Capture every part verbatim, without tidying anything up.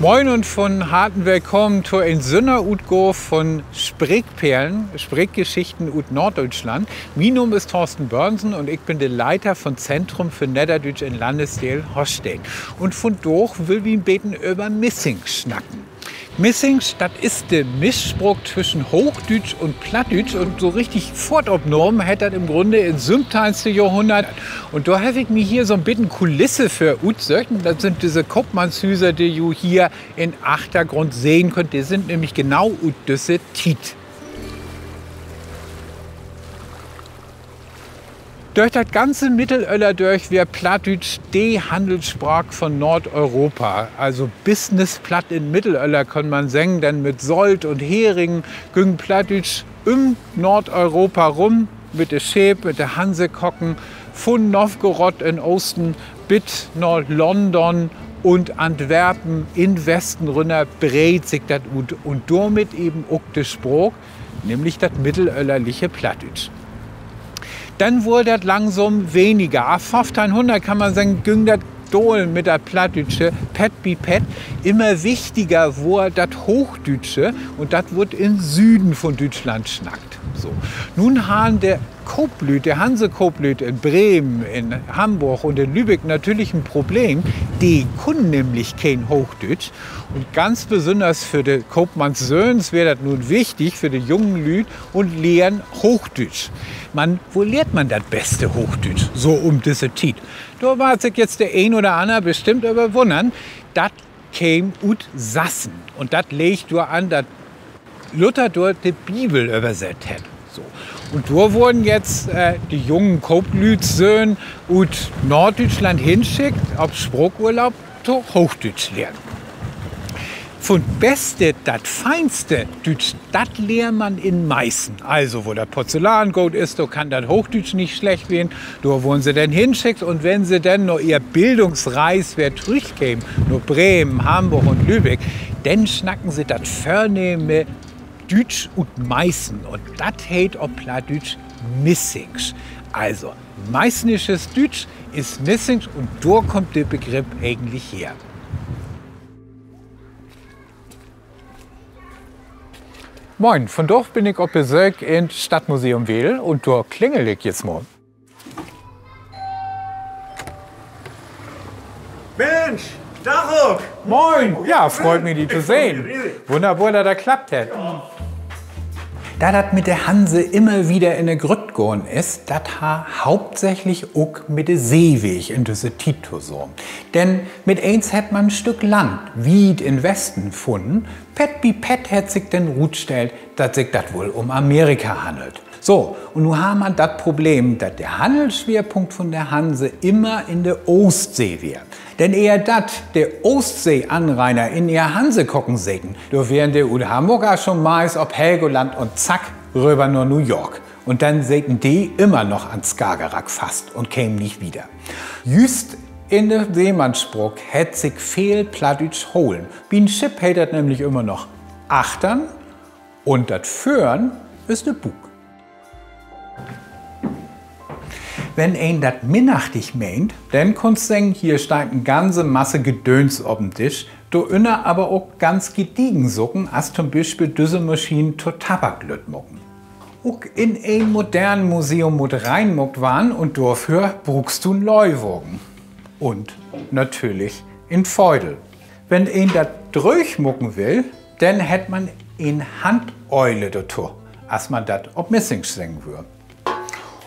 Moin un von Harten willkamen to en Sünnerutgaav von Spreekperlen, Spreekgeschichten ut Noorddüütschland. Mien Naam is Thorsten Börnsen un ik bün de Leiter von Zentrum för Nedderdüütsch in Landesdeel Holsteen. Un vundaag wüllt wi en beten över Missingsch snacken. Missingsch, dat is de Mischspraak twüschen Hoochdüütsch un Plattdüütsch, un so richtig Fohrt opnahmen hett dat in'n Grunne in't söventeihnste Johrhunnert. Un dor heff ik mi hier so'n beten Kulisse för utsöcht. Dat sünd düsse Koopmannshüser, de ji hier in'n Achtergrund sehn köönt. De sünd nämlich genau ut düsse Tiet. Dörch dat ganze Middelöller dörch weer Plattdüütsch de Hannelsspraak von Noordeuropa. Also Businessplatt in't Middelöller, kann man seggen, denn mit Solt un Hering güng Plattdüütsch üm Noordeuropa rüm, mit de Scheep, mit de Hansekocken, vun Nowgorod in'n Oosten bit na London un Antwerpen in'n Westen rünner breed sik dat ut un dormit even ok de Spraak, nämlich dat middelöllerliche Plattdüütsch. Denn wurr dat langsam weniger. Af föffteihnhunnert, kann man seggen, güng dat daal mit dat Plattdüütsche, Pett bi Pett. Immer wichtiger wurr dat Hoochdüütsche, un dat wurr in'n Süden von Düütschland snackt. So. Nu harrn de Kooplüüd, de Hansekooplüüd in Bremen, in Hamborg un in Lübeck natürlich en Problem. De kunnen nämlich keen Hoochdüütsch. Un ganz besünners för de Koopmannssöhns weer dat nu wichtig, för de jungen Lüüd, un lehren Hoochdüütsch. Man wo lehrt man dat beste Hoochdüütsch so üm düsse Tiet? Dor warrt sik jetzt de een oder anner bestimmt över wunnern. Dat keem ut Sassen. Un dat leeg doran, dat Luther dor de Bibel översett hett. So. Un dor wurrn jetzt, äh, de jungen Kooplüüdssöhn ut Noorddüütschland henschickt op Spraakurlaub to Hoochdüütsch lehren. Vun't Beste, dat feinste Düütsch, dat lehr man in Meißen. Also, wo dat Porzellan goot is, dor kann dat Hoochdüütsch nich slecht ween. Dor wurrn se denn henschickt, un wenn se denn na ehr Bildungsreis weer trüchkemen, na Bremen, Hamborg un Lübeck, denn snacken se dat vörnehme Düütsch ut Meißen, un dat heet op Plattdüütsch Missingsch. Also, meißnisches Düütsch is Missingsch, un dor kummt de Begriff egentlich her. Moin, vundaag bün ik op Besöök in't Stadtmuseum Wedel un dor klingel ik jetzt mal. Minsch, Dag, Huck! Moin! Ja, freut mi, di to sehn. Wunnerbor, dat dat klappt hett. Dat dat mit de Hanse immer wieder in de Grütt gahn is, dat harr hauptsächlich ok mit de Seeweg in düsse Tiet to doon. Denn mit eens hett man en Stück Land wiet in'n Westen funnen. Pett bi Pett hett sik denn rutstellt, dat sik dat woll üm Amerika hannelt. So, un nu harr man dat Problem, dat de Hannelssweerpunkt vun de Hanse immer in de Oostsee weer. Denn ehr dat de Oostsee-Anrainer in ehr Hansekocken seten, dor weren de ut Hamborg al schon meist op Helgoland un zack, röver na New York. Un denn seten de immer noch an Skagerrak fast un kemen nich wieder. Jüst in de Seemannsspraak hett sik veel Plattdüütsch holen. Bi'n Schipp heet dat nämlich immer noch achtern un dat vörn is de Buuk. Wenn een dat minnachtig meent, denn kunnst seggen, hier steiht en ganze Masse Gedööns op'n Disch, dorünner aver ok ganz gediegen Saken, as to'n Bispeel düsse Maschinen to Tabak lütt maken. Ok in en modern Museum mutt reinmaakt warrn un dorför bruukst du en Leuwagen. Un natürlich en Feudel. Wenn een dat dröög maken will, denn hett man en Handeule dorto, as man dat op Missingsch seggen wöör.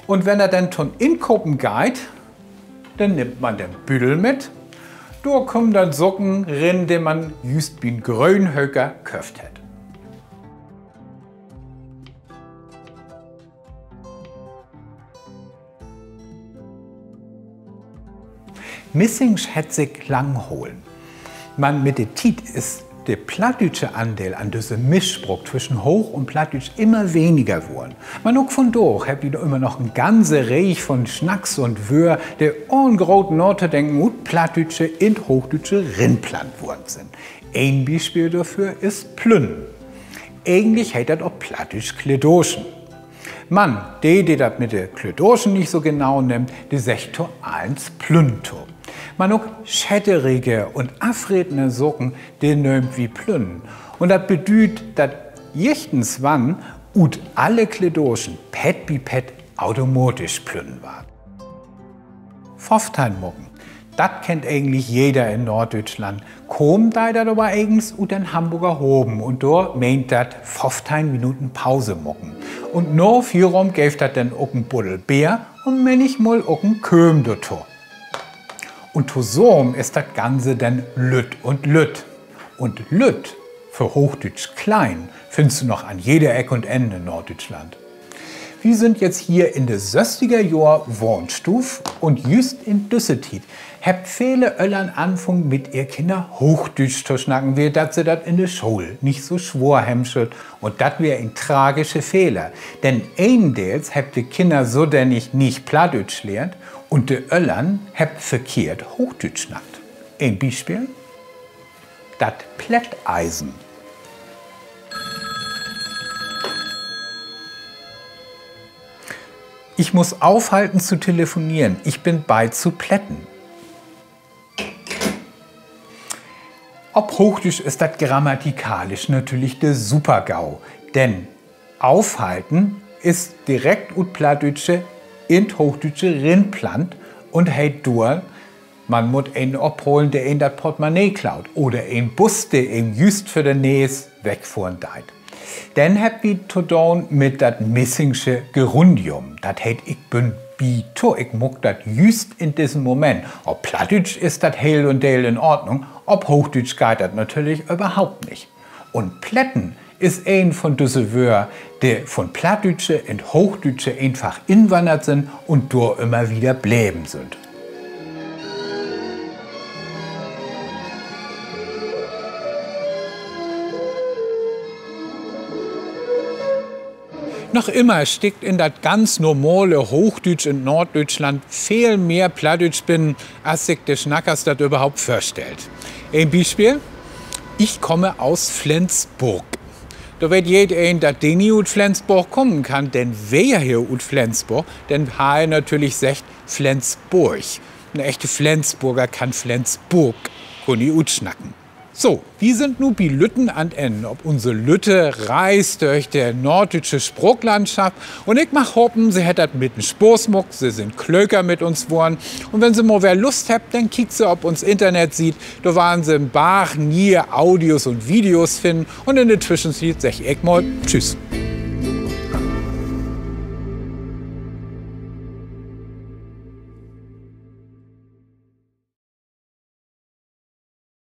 Un wenn dat denn to'n Inkopen geiht, denn nimmt man den Büdel mit. Dor kaamt denn Saken rin, de man jüst bi'n Gröönhöker köfft hett. Missingsch hett sik lang holen. Man mit de Tiet is de plattdüütsche Andeel an düsse Mischspraak twüschen Hooch un Plattdüütsch immer weniger worrn. Man ok vundaag hebbt wi dor immer noch en ganze Reeg von Snacks un Wöör, de ahn groot Natodenken ut Plattdüütsche in't Hoochdüütsche rinplant worrn sünd. Een Bispeel dorför is plünnen. Egentlich heet dat op Plattdüütsch Kledaaschen. Man de, de dat mit de Kledaaschen nich so genau nimmt, de seggt to allens Plünnen to. Man ok schetterige un afretene Saken, de nöömt wi plünnen. Un dat bedüüdt, dat jichtenswann ut alle Kledaaschen Pett bi Pett automatisch plünnen warrt. Föffteihn maken. Dat kennt egentlich jeder in Norddüütschland. Kamen deit dat aver egens ut den Hamborger Haven un dor meent dat föffteihn Minuten Pause maken. Un na Fieravend geev dat denn ok en Buddel Beer un männichmal ok en Kööm dorto. Un tosamen is dat Ganze denn lütt un lütt. Un lütt, för hoochdüütsch klein, finnst du noch an jede Eck un Enn in Norddüütschland. Wi sünd jetzt hier in de sösstiger Johr Wahnstuuv un jüst in düsse Tiet hebbt vele Öllern anfungen, mit ehr Kinner Hoochdüütsch to snacken, wiel dat se dat in de School nich so swoor hebben schüllt. Un dat weer en tragische Fehler, denn eendeels hebbt de Kinner sodennig nich Plattdüütsch lehrt un de Öllern hebbt verkehrt Hoochdüütsch snackt. En Bispeel: dat Plätteisen. Ich muss aufhalten zu telefonieren, ich bin bei zu plätten. Op Hoochdüütsch is dat grammatikalisch natürlich de Super-GAU, denn aufhalten is direkt ut Plattdüütsche in't Hoochdüütsche rinplant un heet dor: Man mutt een opholen, de een dat Portemonnaie klaut, oder en Bus, de een jüst vör de Nees wegfohren deit. Denn hebbt wi to doon mit dat missingsche Gerundium. Dat heet, ik bün bi to, ik maak dat jüst in dissen Moment. Op Plattdüütsch is dat heel un deel in Ordnung, op Hoochdüütsch geiht dat natürlich överhaupt nich. Un plätten is een von düsse Wöör, de von Plattdüütsche in't Hoochdüütsche eenfach inwannert sünd un dor ümmer wieder bleven sünd. Noch ümmer stickt in dat ganz normale Hoochdüütsch in Norddüütschland veel mehr Plattdüütsch binnen, as sik de Snackers dat överhaupt vörstellt. En Bispeel: Ich komme aus Flensburg. Dor weet jedeen, dat de nie ut Flensborg kamen kann, denn weer he ut Flensborg, denn harr he natürlich seggt Flensburg. En echte Flensburger kann Flensburg gor nich utsnacken. So, wi sünd nu bi lütten an't Enn op unse lütte Reis dörch de norddüütsche Spraaklandschaft. Un ik mag hapen, Se hett dat miten Spaaß maakt, Se sünd klöker mit uns worrn. Un wenn Se mal weer Lust hebbt, denn kiekt Se op uns Internetsiet. Dor warrn Se en Barg nie'e Audios un Videos finnen. Un in de Twischentiet segg ik mal Tschüss.